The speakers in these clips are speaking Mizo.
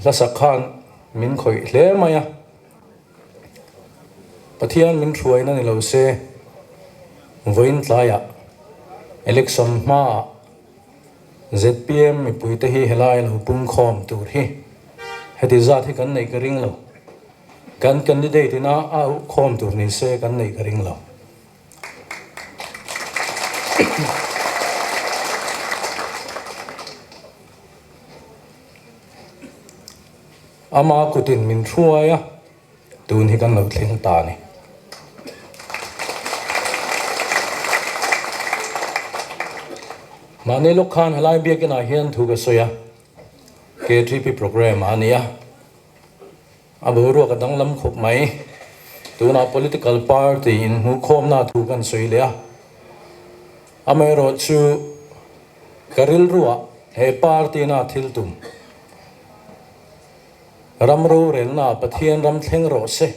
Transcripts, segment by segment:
Hlasak khan min khawih hle mai a, Pathian min hruaina ni lo se, vawiin tlaiah election hmaah zpm mipuite hi helai lo pungkhawm tur hi heti zat hi kan neih ka ring lo. Kan candidate ina a auhkhawm tur ni se kan neih ka ring lo. Ama kutin min hruai a, tun hi kan lo thleng ta a ni. Mahni lawk khan helai biakinah hian thu ka sawi a, KTP programme a ni a, a boruak a danglam khawp mai. Tunah political party inhmuhkhawmna thu kan sawi leh a, amaherawhchu Ka rilruah he party-na thil tum, ram rorelna Pathian ram thleng rawh se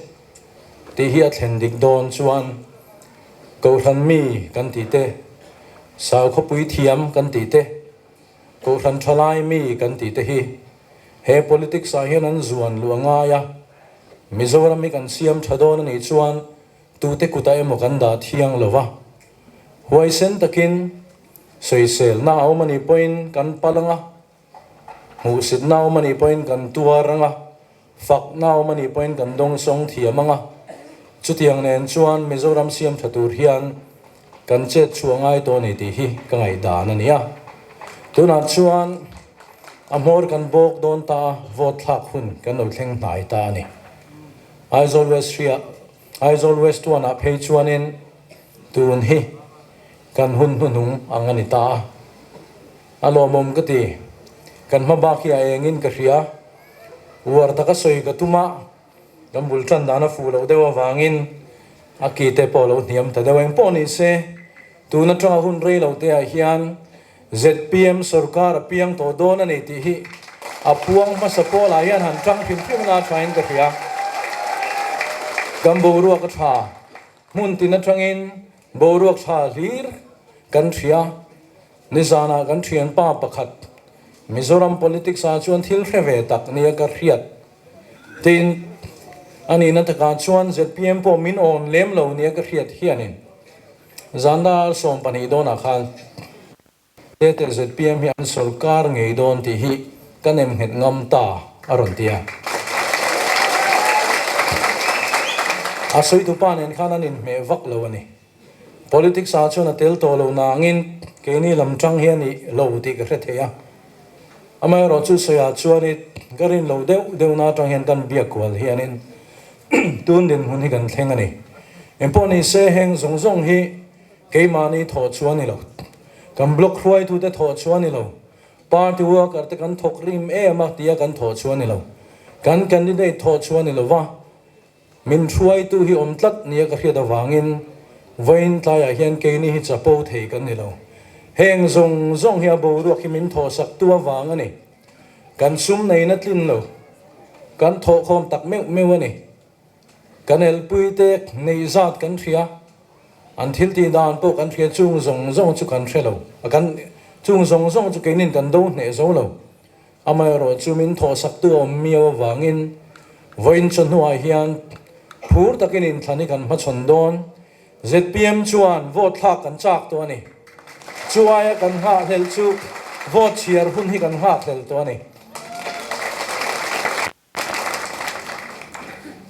tih hi a thlen dik dawn chuan Kohhran mi kan tih te, Saukhawpui thiam kan tih te, Kohhran thalai mi kan tih te hi he politics-ah hian an zuan luh a ngai a, Mizoram hi kan siam tha dawn a nih chuan tute kutah emaw kan dah thiang lo va, huaisen takin Sawiselna a awm a nih pawhin kan pal ang a, hmuhsitna a awm a nih pawhin kan tuar ang a, fakna a awm a nih pawhin kan dawngsawng thiam ang a. Chutiang nen chuan Mizoram siam tha tur hian kan chet chhuah ngai tawh a ni tih hi ka ngaihdan a ni a. Tunah chuan a hmawr kan bawk dawn ta a, vote thlak hun kan lo thleng hnai ta a ni. Aizawl West hria Aizawl West One ah phei chuanin tun hi Kan hun hnuhnung ang a ni ta a, a lawmawm ka ti. Kan hma bak hi a engin ka hria. Uar taka sawi ka tum a, kan bul tan dan a fuh loh deuh avangin a ki te pawh a lo hniam ta deuh. Engpawh ni se, tun atanga hun rei lo te ah hian zpm sorkar a piang tawh dawn a ni tih hi a puang hmasa pawl ah hian han tang hrim hrim a thain ka hria. Kan boruak a tha. Hmun tin atangin boruak tha hlir kan hria. Nizanah kan thianpa pakhat Mizoram politics ah chuan thil hre ve tak nia ka hriat. Tin, a nihna takah chuan zpm pawh min awn lem lo nia ka hriat hianin zan dar 12 dawnah khan Tete zpm hi an sawrkar ngei dawn tih hi ka nem nghet ngam ta, a rawn ti a. A sawitu pa nen khan an inhmeh vak lo a ni. Politics ah chuan a tel tawh lo nangin keini lam tang hi a nih lo tih ka hre thei a. Amaherawhchu sawiah chuan i ka rin lo deuh deuhna atang hian kan biak kual hianin tun dinhmun hi kan thleng a ni. Engpawh nise heng zawng zawng hi Keimahni thawh chu a ni lo. Kan block hruaitute thawh chu a ni lo. Party worker te kan thawk rim em a tia kan thawh chu a ni lo. Kan candidate thawh chu a ni lo va. Min hruaitu hi awm tlat nia ka hriat avangin vawiin tlaiah hian keini hi chapo thei kan ni lo. Heng zawng zawng hi a boruak hi min thawhsaktu avang a ni. Kan sum neina tlin lo. Kan thawhkhawm tak meuh meuh a ni. Kan elpuite neih zat kan hria, an thil tih dan pawh kan hria, chung zawng zawng chu kan hre lo, kan chung zawng zawng chu keinin kan do hneh zo lo. Amaherawh chu min thawhsaktu a awm miau avangin vawiin chawhnuah hian phur takin inthlan hi kan hmachhawn dawn. Zpm chuan vote thlak kan chak tawh a ni. Chu aia kan nghahhlelh chu vote chhiar hun hi kan nghakhlel tawh a ni.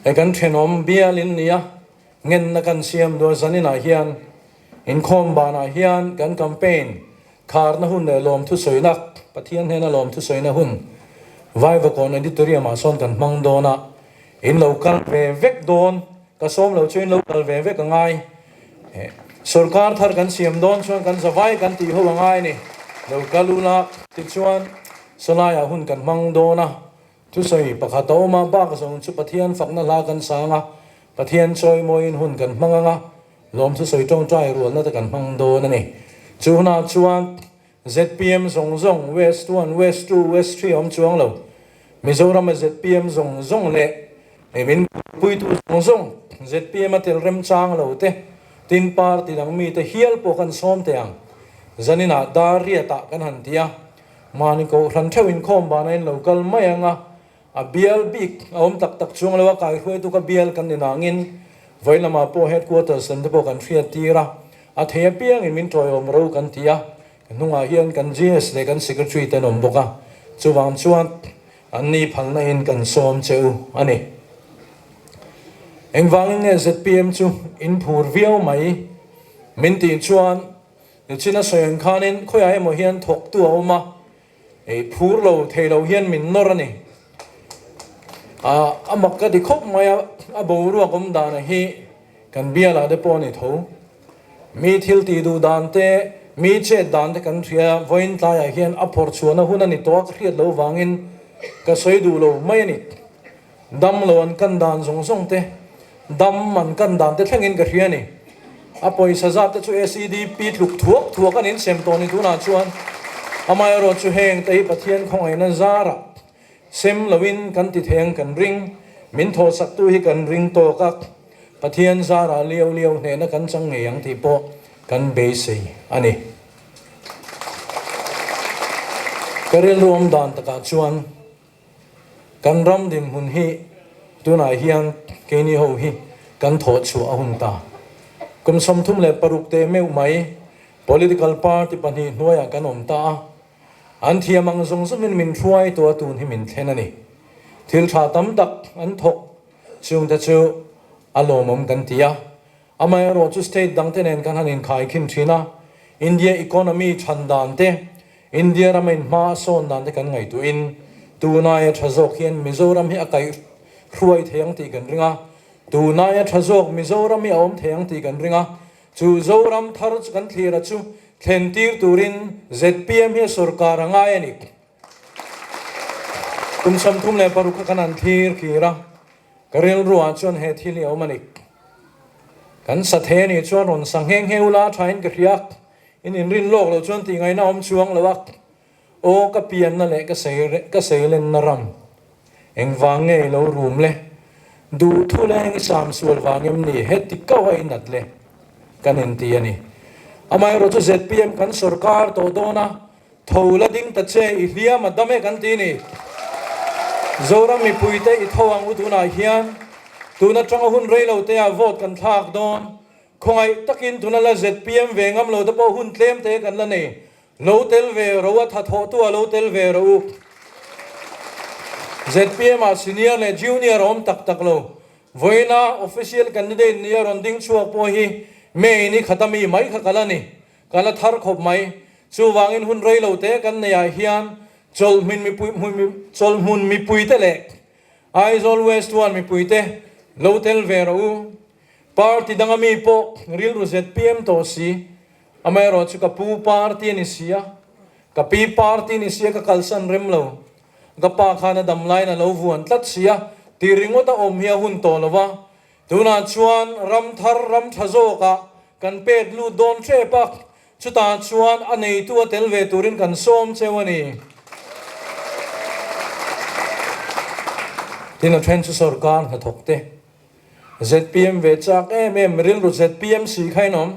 He kan thenawm bialin nia ngenna kan siam duah zaninah hian inkhawm banah hian kan campaign kharna hun leh lawmthu sawina Pathian hnena lawmthu sawina hun Vaivakawn Auditorium ah sawn kan hmang dawn a, in lo kal ve vek dawn, ka sawm lo chu in lo kal ve vek a ngai. Sorkar thar kan siam dawn chuan kan zavai kan tih ho a ngai a ni, lo kal ula tichuan sawlaiah hun kan hmang dawn a. Thusawi pakhat a awm a, bak zawng chu Pathian fakna hla kan sang a, Pathian chawimawiin hun kan hmang ang a, lawm thusawi tawngtai rualna te kan hmang dawn a ni. Chu hunah chuan zpm zawng zawng, West one, West two, West three a awm chuang lo. Mizorama zpm zawng zawng leh min puitu zawng zawng zpm a tel remchang lo te, tin party dang mite hial pawh kan sawm teh ang. Zaninah dar riatah kan han ti a, Mahni kohhran theuh inkhawm banah in lo kal mai ang a. A bial bik a awm tak tak chuang lo a, kaihruaitu ka bial kan ni nangin vawi lamah pawh headquarters lam te pawh kan hriat tir a, a thei apiangin min tawiawm ro kan ti a, ka hnungah hian kan GS leh kan secretary te an awm bawk a, chuvang chuan an ni phalna in kan sawm che u a ni. Engvangin nge zpm chu in phur viau mai min tih chuan nichina sawi ang khanin khawiah emaw hian thawktu a awm a, Ei phur lo thei lo hian min nawr a ni. A mak ka ti khawp mai a, a boruak awm dana hi kan bialah te pawh a ni tho. Mi thil tih duh dan te, mi chet dan te kan hria, vawiin tlaiah hian a phawrh chhuahna hun a ni tawh a, ka hriat loh vangin ka sawi duh lo mai a ni. Dam lo an kan dan zawng zawng te, dam an kan dan te thlengin ka hria a ni. A pawisa zat te chu SEDP tluk thuak thuak an insem tawh ni tunah chuan. Amaherawh chu heng te hi Pathian khawngaihna zarah sem loin kan ti thei ang kan ring, min thawhsaktu hi kan ring tawk a, Pathian zarah liau liau hnehna kan chang ngei ang tih pawh kan beisei a ni. Ka rilru awm dan takah chuan. Kan ram dinhmun hi tunah hian keini ho hi kan thawh chhuah a hun ta. Kum 36 te meuh mai political party pahnih hnuaiah kan awm ta a, an thiam ang zawng zawngin min hruai tua tun hi min thlen a ni. Thil tha tam tak an thawk chungte chu a lawmawm kan ti a, Amaherawh chu state dangte nen kan han inkhaikhin thin a, India economy than dan te, India rama in hma a sawn dan te kan ngaihtuahin tunaia tha zawk hian Mizoram hi a kaih hruai thei ang tih kan ring a, tunaia tha zawk Mizoram hi a awm thei ang tih kan ring a, chu Zoram thar chu kan thlir a chu thlen tir turin zpm hi a sorkar a ngai a ni. Kum 36 kha kan han thlir kir a. Ka rilruah chuan he thil hi a awm a ni. Kan sa thei a nih chuan rawn sa nghe nghe ula thain ka hria. In inrin lawk loh chuan tih ngaihna awm chuang lo a. Aw ka pianna leh ka sei ka seilenna ram engvang nge i lo rum le? Duh thu leng i sam sual vang em ni? Heti kau a inat le kan inti a ni. Amaherawhchu zpm kan sorkar tawh dawn a, Tho la ding ta che, i hliam a dam e kan ti ni. Zoram mipuite i tho ang u tunah hian tun atanga hun rei lo te ah vote kan thlak dawn. Khawngaih takin tuna la zpm ve ngam lo te pawh hun tlem te kan la nei. Lo tel ve ro a tha thawh tu ah lo tel ve ro u. Zpm ah senior leh junior a awm tak tak lo. Vawiina official candidate nia rawn ding chhuak pawh hi May ni khata mi mai kha ka la ni. Kan la thar khawp mai. Chuvangin hun rei lo te kan neih ah hian chawlhmun mipui chawlhmun mipuite leh Aizawl West One mipuite lo tel ve rawh u. Party danga mi pawh rilru zpm tawh si, amaherawh chu ka pu party a ni si a, ka pi party a ni si a ka kalsan rem lo. Ka pa khan a dam laiin a lo vuan tlat si a, ti ringawt a awm hi a hun tawh lo va. Tunah chuan ram thar ram tha zawkah kan pek lut dawn hrep a, chutah chuan a neitu a tel ve turin kan sawm cheu a ni. Tin a then chu sorkar hnathawk te zpm ve chak em em rilru zpm si kha in awm.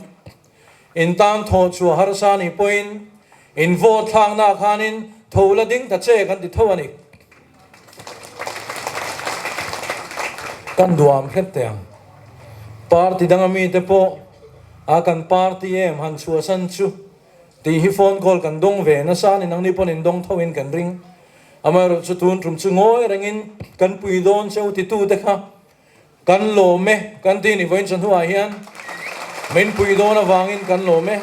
In tan thawh chhuah harsa nih pawhin in vote thlaknaah khanin tho la ding ta che kan ti tho a ni. Kan duam hret teh ang. Party danga mite pawh a kan party em han chhuahsan chu tih hi phone call kan dawng ve nasa a ni. Nangni pawn in dawng tho in kan ring. Amaherawhchu chu tun tum chu ngawi rengin kan pui dawn cheu titute kha Kan lawm e, kan ti ni vawiin chawhnuah hian min pui dawn avangin kan lawm e.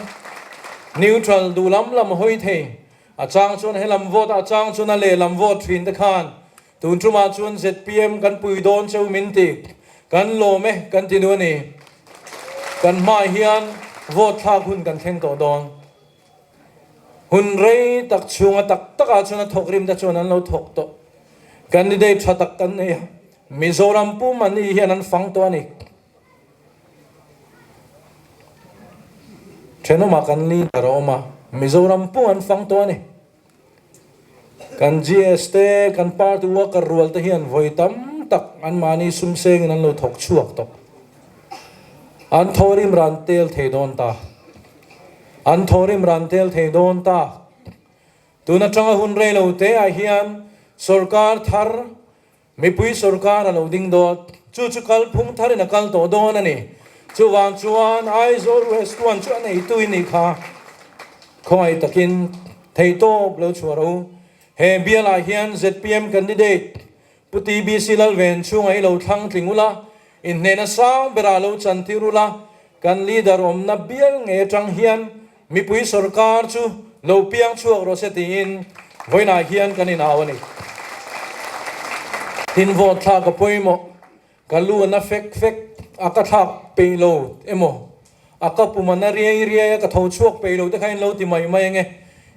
Neutral duh lam lam hawi thei, a chang chuan he lam vote a, a chang chuan a lehlam vote thin te khan tun tumah chuan zpm kan pui dawn cheu min ti, kan lawm e kan ti nu a ni. Kan hmaah hian vote thlak hun kan thleng tawh dawn. Hun rei tak chhunga tak takah chuan a thawk rim te chuan an lo thawk tawh. Candidate tha tak kan nei a, Mizoram pum an nih hian an fang tawh a ni. Thenawmah kan leader a awm a, Mizoram pum an fang tawh a ni. Kan GS te, kan party worker rual te hian vawi tam tak anmahni sum sengin an lo thawk chhuak tawh. An thawrim ran tel thei dawn ta. An thawrim ran tel thei dawn ta. Tun atanga hun rei lo te ah hian sorkar thar. Mipui sorkar a lo ding dawn. Chu chu kalphung tharin a kal tawh dawn a ni. Chuvang chuan Aizawl West One chu a neitu i nih kha. Khawngaih takin theihtawp lo chhuah rawh u. He bialah hian zpm candidate Pu TBC Lalven chhunga i lo thlang tling ula, inhnehna sang berah lo chantir ula, kan leader awmna bial ngei atang hian mipui sorkar chu lo piang chhuak rawh se tiin vawiinah hian kan inau a ni. Tin vote thlak a pawimawh, ka lu a na fek fek a ka thlak peih lo emaw, a ka pum a na riai riai a ka tho chhuak peih lo te kha in lo ti mai mai ange,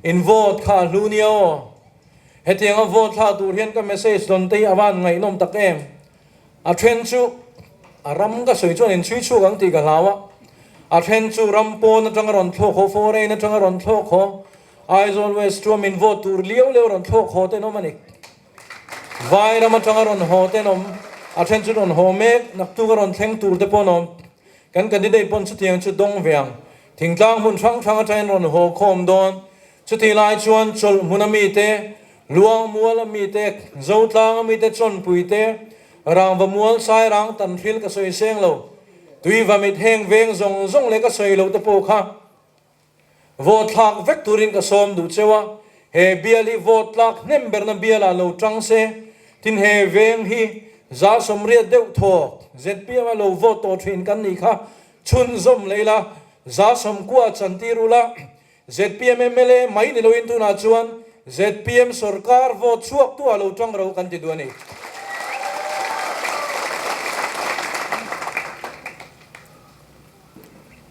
in vote kha a hlu nia aw. Hetianga vote thla tur hian ka message dawn te hi a van ngaihnawm tak em? A then chu a ram ka sawi chuan in chhui chhuak ang tih ka hlau a, a then chu ram pawn atanga rawn thlawk haw, foreign atanga rawn thlawk haw, Aizawl West chuan min vote tur liau liau rawn thlawk haw te an awm a ni. Vai ram atanga rawn haw te an awm, a then chu rawn haw mek, naktuk a rawn thleng tur te pawh an awm. Kan candidate pawn chutiang chu dawng ve ang. Thingtlang hmun hrang hrang atangin rawn haw khawm dawn. Chutih lai chuan chawlh hmuna mite, Luangmual a mite, Zotlang a mite chawnpui te, Rangva mual Sairang tanhril ka sawi seng lo, Tuiva mit heng veng zawng zawng leh ka sawi loh te pawh kha vote thlak vek turin ka sawm duh cheu a, he bial hi vote tlak hnem berna bialah lo tang se, tin he veng hi 180 deuh thawk zpm a lo vote tawh thin kan nih kha chhunzawm leh ila, 90 chantir ula. Zpm mla mai ni loin tunah chuan zpm sorkar vote chhuak tu ah lo tang ro kan ti duh a ni.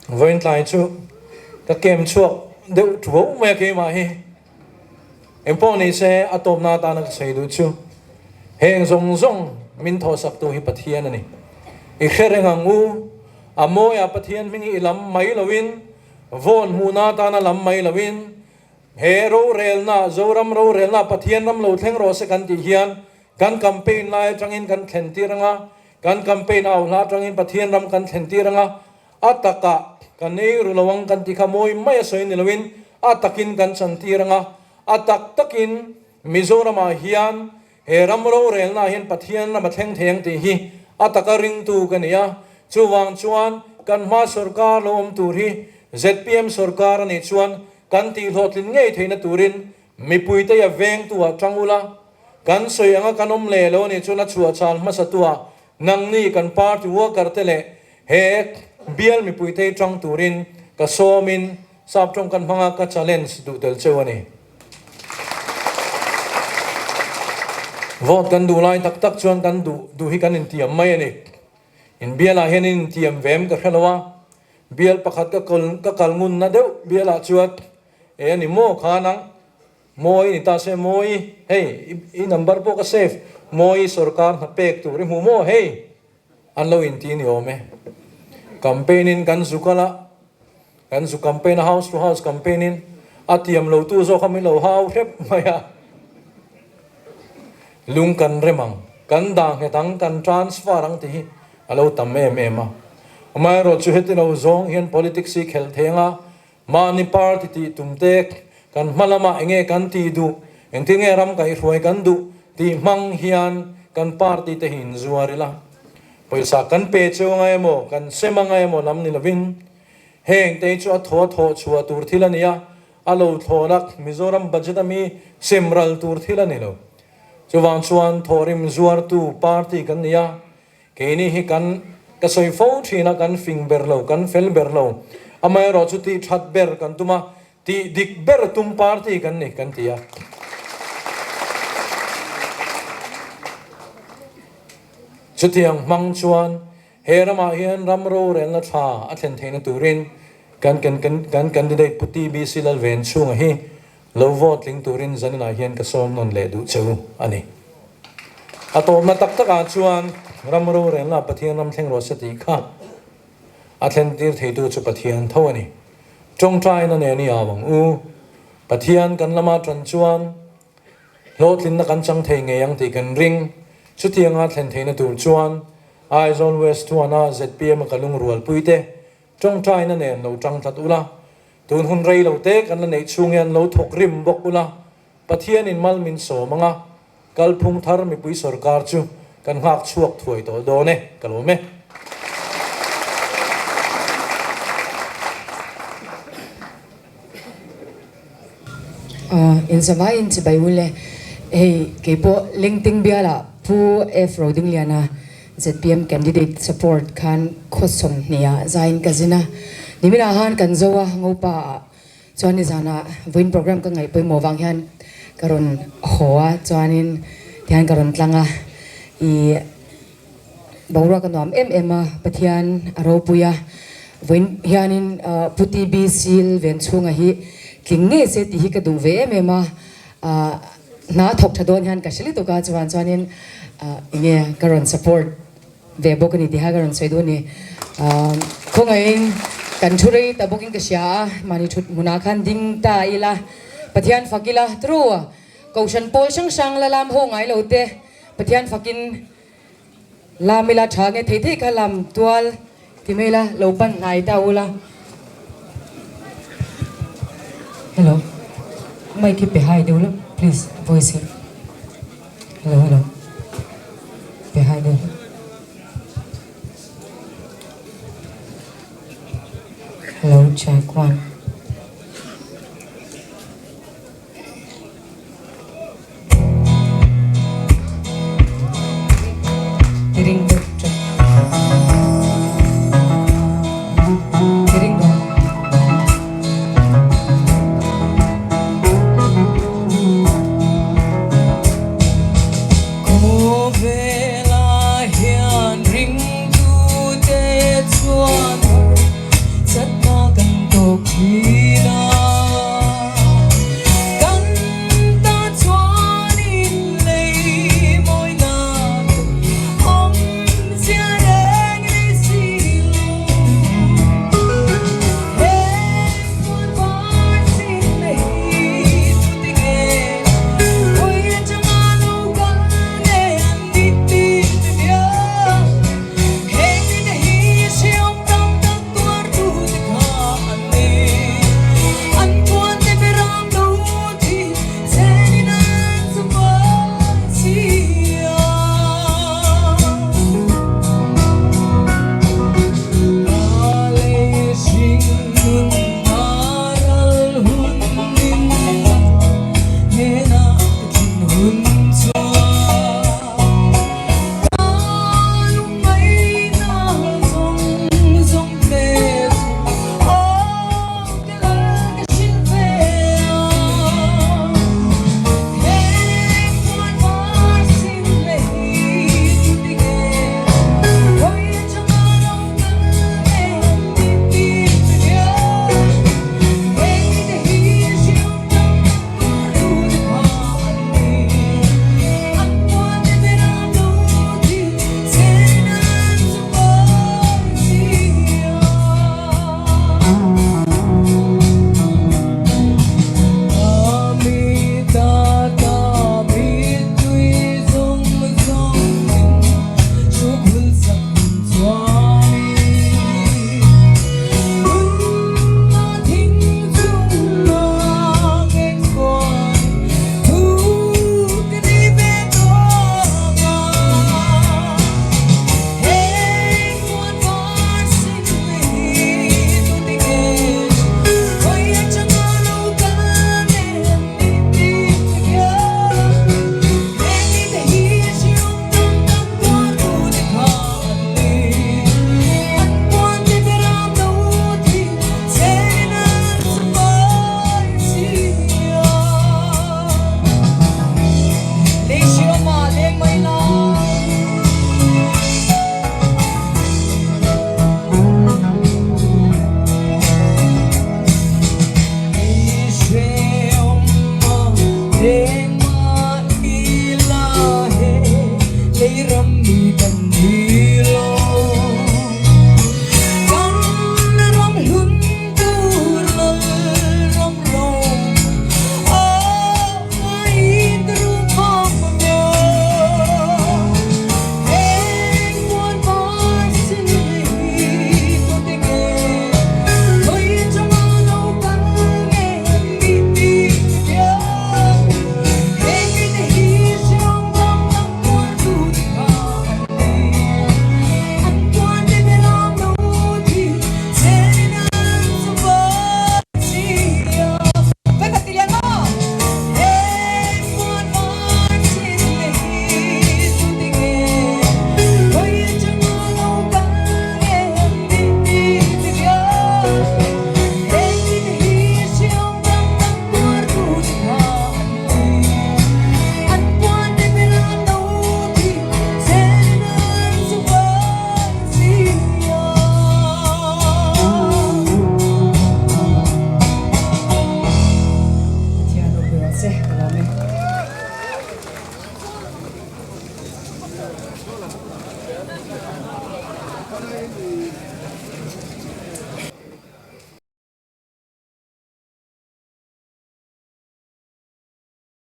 Vawiin tlai chu ka kem chhuak deuh thuau mai a keimah hi. Engpawh ni se a tawpna atana ka sawi duh chu heng zawng zawng min thawhsak tu hi Pathian a ni. I hre reng ang u, a mawiah Pathian hming hi i lam mai loin Vawn hmuhna atana lam mai loin he rorelna, Zoram rorelna Pathian ram lo thleng rawh se kan tih hian kan campaign lai atangin kan thlen tir anga, kan campaign au hla atangin Pathian ram kan thlen tir anga, a takah kan ei ru lo ang kan tih kha mawi mai a sawi ni loin a takin kan chan tir anga, a tak takin Mizoramah hian He ram rorelnaah hian Pathian ram a thleng thei ang tih hi a taka ringtu ka ni a, chuvang chuan kan hma sorkar lo awm tur hi zpm sorkar a nih chuan kan tihhlawhtlin ngei theihna turin mipuite a vengtu-ah tang ula, kan sawi anga kan awm leh lo a nih chuan a chhuahchhan hmasatu-ah nangni kan party worker te leh he bial mipuite tang turin ka sawmin Sap tawng kan hmanga ka challenge duh tel cheu a ni. Vote kan duh lai tak tak chuan kan duh duh hi kan intiam mai a ni. In bialah hian in intiam ve em ka hre lo a, bial pakhat ka kal ka kal ngunna deuh bialah chuan e a ni maw kha nang Mawi ni ta se Mawi hei i number pawh ka save Mawi sorkar hna pek tur i hmu maw hei. An lo inti ni awm e. Campaign in kan zu kal a, kan zu campaign a, house to house campaign in a tiam lo tu zawk a min lo hau hrep mai a. Lung kan rem ang, kan dah nghet ang, kan transfer ang tih hi a lo tam em em a. Amaherawh chu heti lo zawng hian politics hi khelh thei anga Mahni party tih tum te kan hma lamah enge kan tih duh, engtin nge ram kaihhruai kan duh tih hmang hian kan party te hi inzuar ila. Pawisa kan pe cheu anga emaw, kan sem anga emaw lam ni lovin heng te hi chu a thaw a thawh chhuah tur thil a ni a, a lo thlawnak Mizoram budget ami sem ral tur thil a ni lo. Chuvang chuan thawhrim zuartu party kan ni a, Keini hi kan ka sawi fo thin a, kan fing ber lo, kan fel ber lo. Amaherawh chu tih that ber kan tum a, tih dik ber tum party kan ni kan ti a. Chutiang hmang chuan he ramah hian ram rorelna tha a thlen theihna turin kan kan candidate Pu TBC Lalvenchhunga hi Lo vote tling turin zaninah hian ka sawm nawn leh duh che u a ni. A tawpna tak takah chuan ram rorelna Pathian ram thleng rawh se tih kha a thlentir theitu chu Pathian tho a ni. Tawngtaina nen i au ang u. Pathian kan lama tan chuan hlawhtlinna kan chang thei ngei ang tih kan ring. Chutianga thlen theihna tur chuan Aizawl West Thuana zpm a ka lungrualpuite Tawngtaina nen lo tang tlat ula, tun hun rei lo te kan la neih chhung hian lo thawk rim bawk ula, Pathianin mal min sawm anga, kalphung thar mipui sorkar chu Kan nghak chhuak thuai tawh dawn e, ka lawm e. Inzavaiin chibai ul e. Hei keipawh Lengting bialah Pu F Rodingliana zpm candidate support khan khaw 20 ah zaiin ka zin a. Niminah han kan zo a Ngopa ah chuan nizanah vawiin program ka ngaih pawimawh vang hian ka rawn haw a chuanin tihian ka rawn tlang a ih Boruak a nuam em em a, Pathian a ropui a, vawiin hianin Pu TB Sil Venchhunga hi tling ngei se tih hi ka duh ve em em a, hna a thawk tha dawn hian ka hre lutuk a, chuvang chuanin enge ka rawn support ve bawk a ni tih kha ka rawn sawi duh a ni. Khawngaihin kan thu rei ta bawkin ka hria a, mahni thut hmunah khan ding ta ila, Pathian fak ila, true, Kohhran pawl hrang hrang la lam haw ngai lo te Pathian fakin Lam ila tha nge thei thei kha lam tual ti mai ila lo pan hnai ta ula. Hello mic hi pe hai deuh la please voice hi hello hello pe hai deuh la. Hello check one.